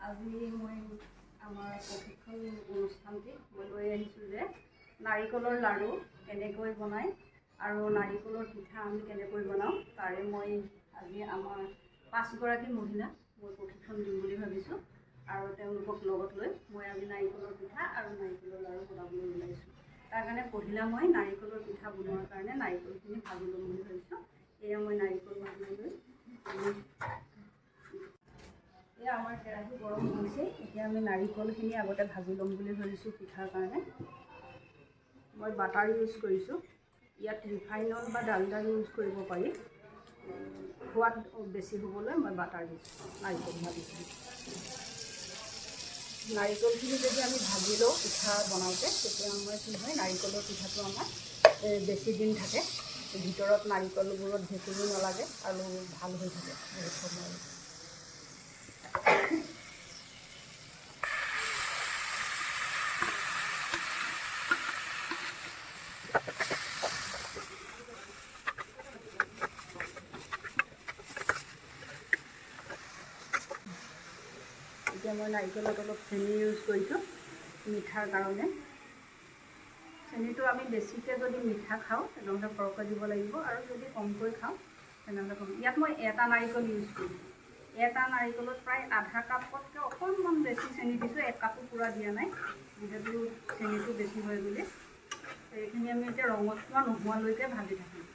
আজি মই আমাৰ প্ৰশিক্ষণ অনুষ্ঠানটিত মই লৈ আহিছোঁ যে নাৰিকলৰ লাড়ু কেনেকৈ বনায় আৰু নাৰিকলৰ পিঠা আমি কেনেকৈ বনাওঁ, তাৰে মই আজি আমাৰ 5গৰাকী মহিলাক মই প্ৰশিক্ষণ দিম বুলি ভাবিছোঁ আৰু তেওঁলোকক লগত লৈ মই আজি নাৰিকলৰ পিঠা আৰু নাৰিকলৰ লাড়ু বনাবলৈ ওলাইছোঁ। তাৰ কাৰণে পহিলা মই নাৰিকলৰ পিঠা বনোৱাৰ কাৰণে নাৰিকলখিনি ভাজি ল'ম বুলি ভাবিছোঁ। এয়া মই নাৰিকল ভাজিবলৈ, এয়া আমাৰ কেৰাহী গৰম হৈছে। এতিয়া আমি নাৰিকলখিনি আগতে ভাজি ল'ম বুলি ভাবিছোঁ পিঠাৰ কাৰণে। মই বাটাৰ ইউজ কৰিছোঁ, ইয়াত ৰিফাইন অইল বা ডালডা ইউজ কৰিব পাৰি। সোৱাদ বেছি হ'বলৈ মই বাটাৰ দিছোঁ। নাৰিকল ভাজিছোঁ। নাৰিকলখিনি যদি আমি ভাজি লওঁ পিঠা বনাওঁতে, তেতিয়া আমাৰ কি হয়, নাৰিকলৰ পিঠাটো আমাৰ বেছি দিন থাকে, ভিতৰত নাৰিকলবোৰত ভেঁকুৰো নালাগে আৰু ভাল হৈ থাকে বহুত সময়। এতিয়া মই নাৰিকলত অলপ চেনি ইউজ কৰিছোঁ মিঠাৰ কাৰণে। চেনিটো আমি বেছিকৈ যদি মিঠা খাওঁ তেনেহ'লে সৰহকৈ দিব লাগিব, আৰু যদি কমকৈ খাওঁ তেনেহ'লে কম। ইয়াত মই এটা নাৰিকল ইউজ কৰিছোঁ। এটা নাৰিকলত প্ৰায় আধা কাপতকৈ অকণমান বেছি চেনি দিছোঁ, এক কাপো পূৰা দিয়া নাই, যিহেতু চেনিটো বেছি হয় বুলি। এইখিনি আমি এতিয়া ৰঙচুৱা নোহোৱালৈকে ভাজি থাকিম।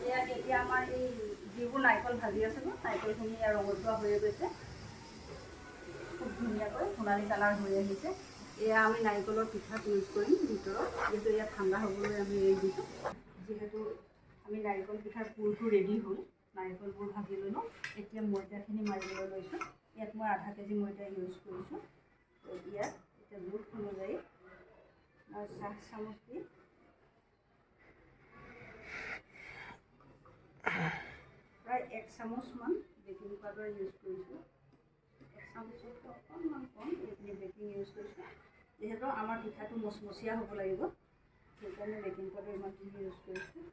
এয়া এতিয়া আমাৰ এই যিবোৰ নাৰিকল ভাজি আছিলোঁ, নাৰিকলখিনি ইয়াৰ ৰঙচুৱা হৈয়ে গৈছে, খুব ধুনীয়াকৈ সোণালী কালাৰ হৈ আহিছে। এয়া আমি নাৰিকলৰ পিঠাত ইউজ কৰিম ভিতৰত, যিহেতু এয়া ঠাণ্ডা হ'বলৈ আমি এৰি দিছোঁ। যিহেতু আমি নাৰিকল পিঠাৰ পুৰটো ৰেডি হ'ল, নাৰিকলবোৰ ভাজি ল'লোঁ। এতিয়া ময়দাখিনি মাৰিবলৈ লৈছোঁ। ইয়াত মই আধা কেজি ময়দা ইউজ কৰিছোঁ। ইয়াত এতিয়া জোখ অনুযায়ী মই চাহ চামুচ দি প্ৰায় 1 চামুচমান বেকিং পাউডাৰ ইউজ কৰিছোঁ। 1 চামুচতকৈ অকণমান কম এইখিনি বেকিং ইউজ কৰিছোঁ। যিহেতু আমাৰ পিঠাটো মচমচীয়া হ'ব লাগিব, সেইকাৰণে বেকিং পাউডাৰ ইমানখিনি ইউজ কৰিছোঁ।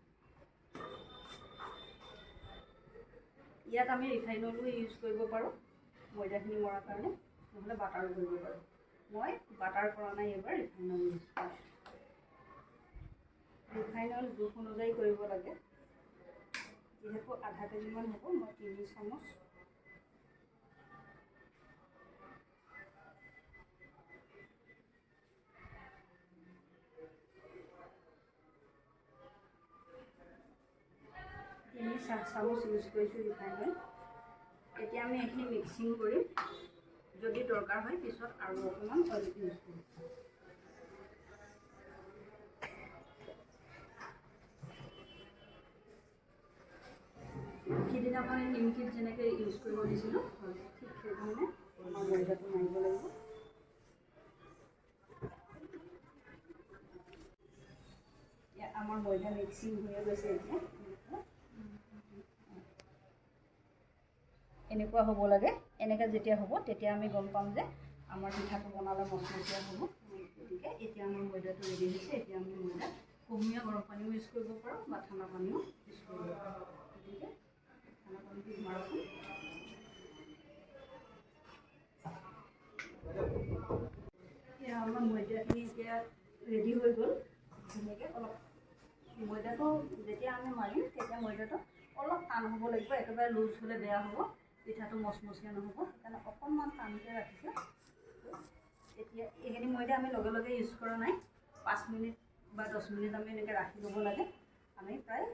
ইয়াত আমি ৰিফাইন অইলো ইউজ কৰিব পাৰোঁ ময়দাখিনি মৰাৰ কাৰণে, নহ'লে বাটাৰো কৰিব পাৰোঁ। মই বাটাৰ কৰা নাই, এইবাৰ ৰিফাইন অইল ইউজ কৰিছোঁ। ৰিফাইন অইল জোখ অনুযায়ী কৰিব লাগে। যিহেতু আধা কেজিমান হ'ব, মই 3 চামুচ 3 চাহ চামুচ ইউজ কৰিছোঁ ৰিফাইন অইল। এতিয়া আমি এইখিনি মিক্সিং কৰিম। যদি দৰকাৰ হয় পিছত আৰু অকণমান অইল ইউজ কৰিম। সিদিনাখন নিমকিত যেনেকৈ ইউজ কৰিব দিছিলোঁ, ঠিক সেইধৰণে আমাৰ ময়দাটো মাৰিব লাগিব। আমাৰ ময়দা মিক্সিং হৈয়ে গৈছে। এতিয়া এনেকুৱা হ'ব লাগে। এনেকৈ যেতিয়া হ'ব তেতিয়া আমি গম পাম যে আমাৰ পিঠাটো বনালে মচমচীয়া হ'ব। গতিকে এতিয়া আমাৰ ময়দাটো ৰেডি হৈছে। এতিয়া আমি ময়দা কুহুমীয়া গৰম পানীও ইউজ কৰিব পাৰোঁ বা ঠাণ্ডা পানীও ইউজ কৰিব পাৰোঁ। গতিকে ঠাণ্ডা পানীটো মাৰকচোন। এতিয়া আমাৰ ময়দাখিনি এতিয়া ৰেডি হৈ গ'ল ধুনীয়াকৈ। অলপ ময়দাটো যেতিয়া আমি মাৰিম তেতিয়া ময়দাটো অলপ টান হ'ব লাগিব, একেবাৰে লুজ হ'লে বেয়া হ'ব, পিঠাটো মচমচীয়া নহ'ব। সেইকাৰণে অকণমান টানকৈ ৰাখিছোঁ। এতিয়া এইখিনি ময়দা আমি লগে লগে ইউজ কৰা নাই, 5 মিনিট বা 10 মিনিট আমি এনেকৈ ৰাখি ল'ব লাগে। আমি প্ৰায়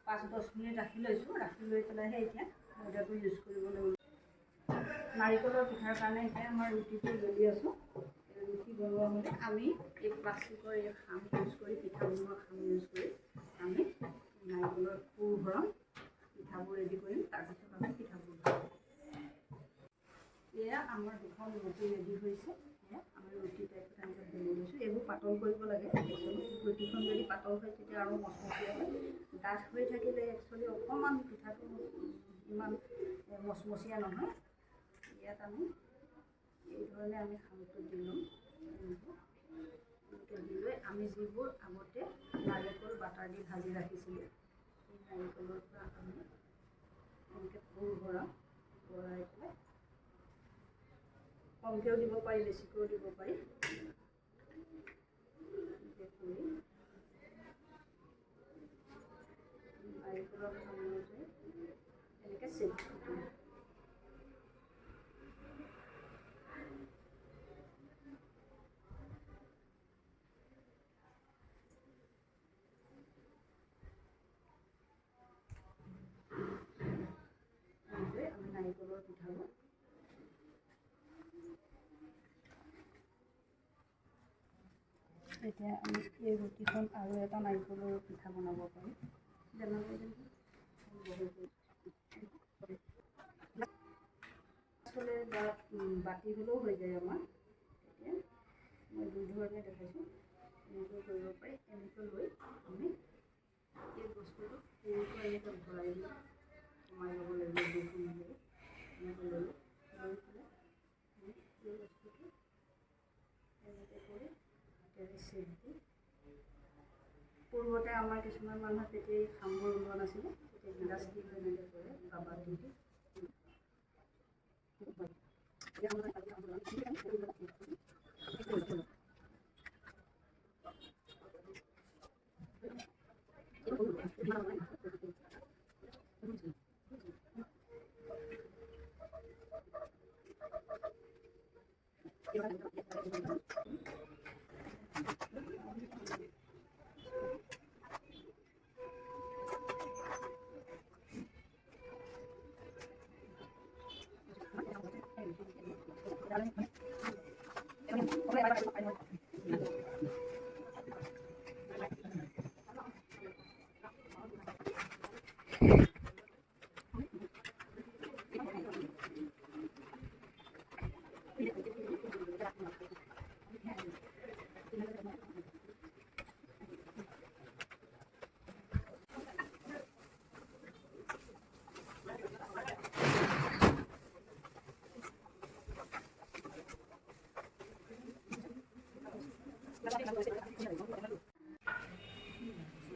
5-10 মিনিট ৰাখি লৈছোঁ। ৰাখি লৈ পেলাইহে এতিয়া ময়দাটো ইউজ কৰিব লাগিব। নাৰিকলৰ পিঠাৰ কাৰণে এতিয়া আমাৰ ৰুটিটো বেলি আছোঁ। ৰুটি বনোৱা হ'লে আমি এই প্লাষ্টিকৰ এই খাম ইউজ কৰি, পিঠা বনোৱা খাম ইউজ কৰি আমি নাৰিকলৰ পুৰ ভৰাম, পিঠাবোৰ ৰেডি কৰিম। তাৰপিছত আমি পিঠাবোৰ ভৰাম। এয়া আমাৰ দুখন ৰুটি ৰেডি হৈছে। এয়া আমি ৰুটি টাইপত এনেকৈ বেলি লৈছোঁ। এইবোৰ পাতল কৰিব লাগে একচুৱেলি। ৰুটিখন যদি পাতল হয় তেতিয়া আৰু মচমচীয়া হয়। ডাঠ হৈ থাকিলে একচুৱেলি অকণমান পিঠাটো ইমান মচমচীয়া নহয়। ইয়াত আমি এইধৰণে আমি খামটো দি ল'ম। এনেকৈ দি লৈ আমি যিবোৰ আগতে নাৰিকল বাটাৰ দি ভাজি ৰাখিছিলোঁ, সেই নাৰিকলৰ পৰা আমি এনেকৈ পুৰ ভৰাম, ভৰাই পেলাই কমকৈও দিব পাৰি, বেছিকৈও দিব পাৰি। কৰি নাৰিকলৰ খামতে এনেকৈ চেপ দিম। এনেকৈ আমি নাৰিকলৰ পিঠাবোৰ। এতিয়া আমি এই ৰুটিখন আৰু এটা নাৰিকলৰ পিঠা বনাব পাৰিম। হ'লে বা বাতি হ'লেও হৈ যায় আমাৰ। এতিয়া মই দুই ধৰণে দেখাইছোঁ, এনেকৈ কৰিব পাৰি। এনেকৈ লৈ আমি এই বস্তুটো এনেকৈ এনেকৈ ভৰাই দি সোমাই ল'ব লাগিব দুখন হাতেৰে। এনেকৈ ল'লোঁ, লৈ পেলাই আমি এই বস্তুটো এনেকৈ কৰি হাতেৰে চেপ দি। পূৰ্বতে আমাৰ কিছুমান মানুহে তেতিয়া এই খামবোৰ ওলোৱা নাছিলে, তেতিয়া গিলাচ দি এনেকৈ কৰে বা বাতি দি।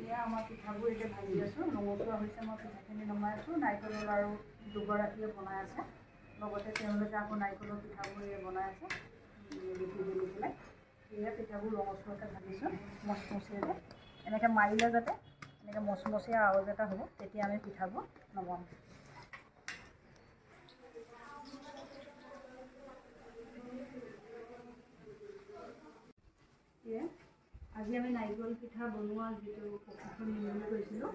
এয়া আমাৰ পিঠাবোৰ এতিয়া ভাজি আছোঁ, ৰঙচুৱা হৈছে। মই পিঠাখিনি নমাই আছোঁ। নাৰিকলৰ লাড়ু দুগৰাকীয়ে বনাই আছে, লগতে তেওঁলোকে আকৌ নাৰিকলৰ পিঠাবোৰ এই বনাই আছে ৰুটি বেলি পেলাই। এয়া পিঠাবোৰ ৰঙচুৱাকৈ ভাজিছোঁ মচমচীয়াকৈ। এনেকৈ মাৰিলে যাতে এনেকৈ মচমচীয়া আৱাজ এটা হ'ব, তেতিয়া আমি পিঠাবোৰ নমাম। এয়া আজি আমি নাৰিকল পিঠা বনোৱা যিটো প্ৰশিক্ষণ দিম বুলি কৈছিলোঁ,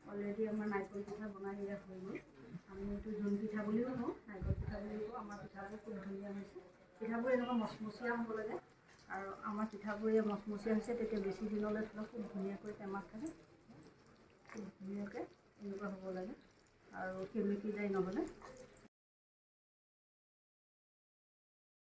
অলৰেডি আমাৰ নাৰিকল পিঠা বনাই দিয়া হৈ গ'ল। আমি এইটো জোন পিঠা বুলিও কওঁ, নাৰিকল পিঠা বুলিও কওঁ। আমাৰ পিঠাবোৰ খুব ধুনীয়া হৈছে। পিঠাবোৰ এনেকুৱা মচমচীয়া হ'ব লাগে আৰু আমাৰ পিঠাবোৰ এই মচমচীয়া হৈছে, তেতিয়া বেছি দিনলৈ থ'লে খুব ধুনীয়াকৈ টেমাত থাকে। খুব ধুনীয়াকৈ এনেকুৱা হ'ব লাগে আৰু সেমেকি যায় নহ'লে।